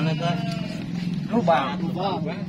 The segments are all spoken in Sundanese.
Mana teh? Lubang. Lubang.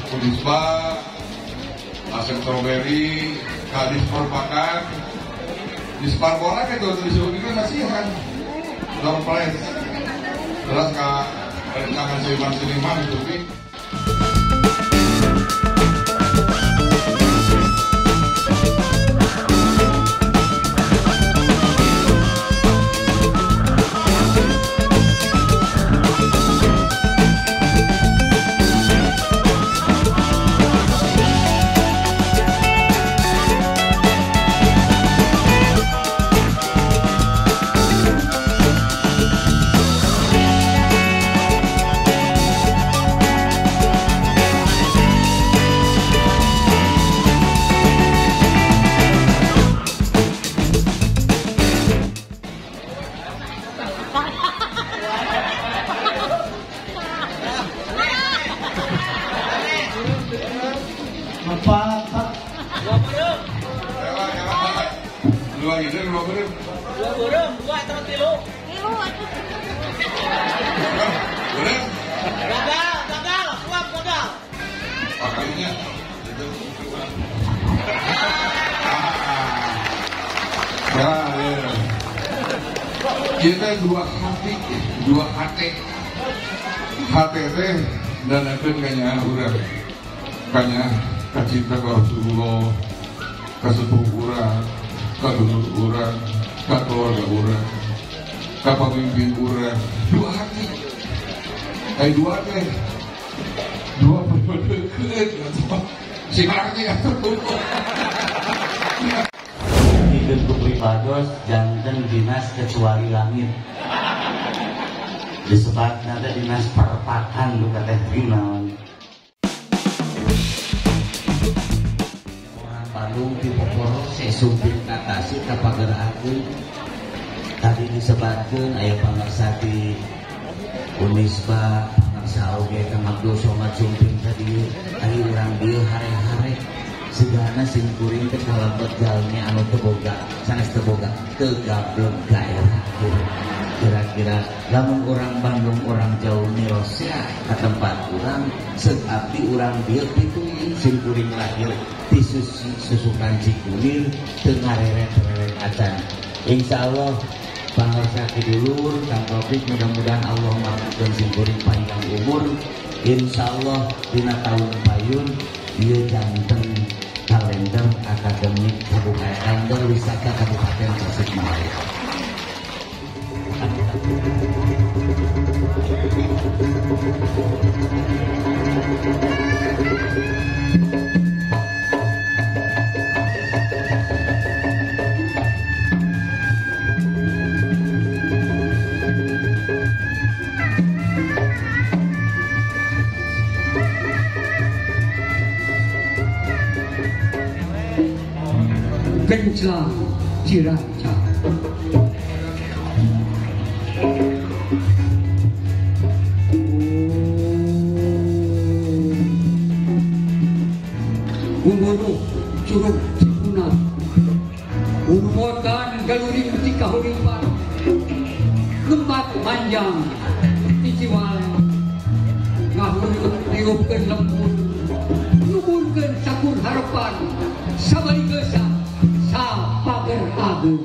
Udispa, Asep Strawberry, Kadis Perpakan, Disparpora itu disebutkan masih kan, door prize, terus ke rencangan seniman itu. Dua hideung, dua beureum. Dua beureum, dua atau tilu? Tilu atuh. Beureum. Gagal, gagal, suap gagal. Makanya itu. Ya, ya. Kita dua hati, dua hati. Hati teh danakeun ka urang. Kanya kacinta ka Rasulullah, ka sepuh urang, ka dulur urang, ka keluarga urang, ka pamimpin urang. Dua hati. Ai dua teh. Dua periode keun si hati atuh. Hidup ku pribados janten dinas kecuali langit. Disebutna teh dinas perpakan nu teh naon. Orang Bandung di Poporo sumping ka Tasik ka Pager Agung. Tadi disebatkeun aya pangarsa di Unisba, pangarsa oge Kang Abdul Somad sumping ka dieu. Ari urang dieu hare-hare segana sim kuring teh kalebet jalmi anu teu boga, sanes teu boga, teu gablek gaerah gitu. Kira-kira lamun orang Bandung orang jauh nirosya ka tempat urang seuk abdi urang dieu pituin sim kuring lahir ti susukan Cikunir teu ngareret-reret acan. Insyaallah pangarsa kidulur Kang Taufik mudah-mudahan Allah mampukeun sim kuring panjang umur. Insyaallah dina taun payun ieu janten kalender akademik kabupaten, kalender wisata Kabupaten Tasikmalaya. Genclang Ciracap. Gumuruh Curug Cipunan, Urumotan Galuring Cikahuripan, Lembat Manjang Ciciwal, Ngahurut niupkeun lembur, nuhunkeun sakur harapan, sabari geusah Pager Agung.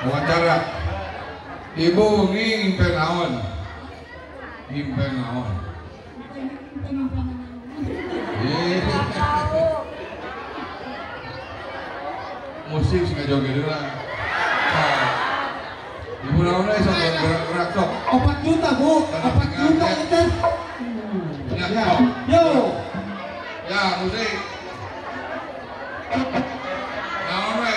Wawancara. Ibu ngimpen naon? Ngimpen naon? Musik sih joget dulu lah. Ibu naon sok gerak-gerak sok. 4 juta Bu, 4 juta itu. Ya, yo. Ya, musik. Naon we?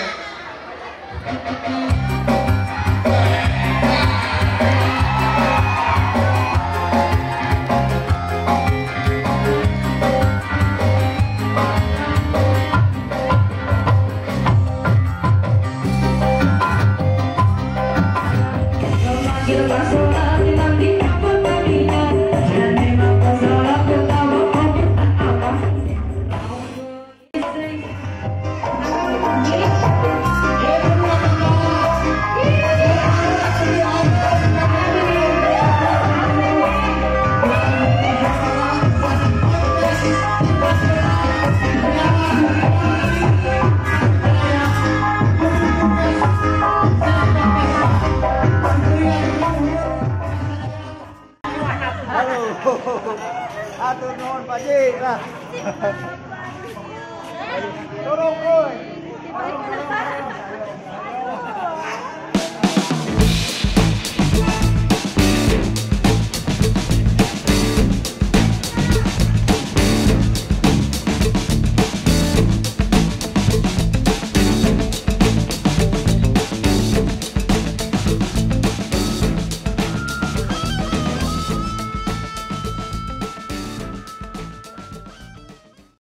Atur nuhun Pak Ji lah. Tolong euy.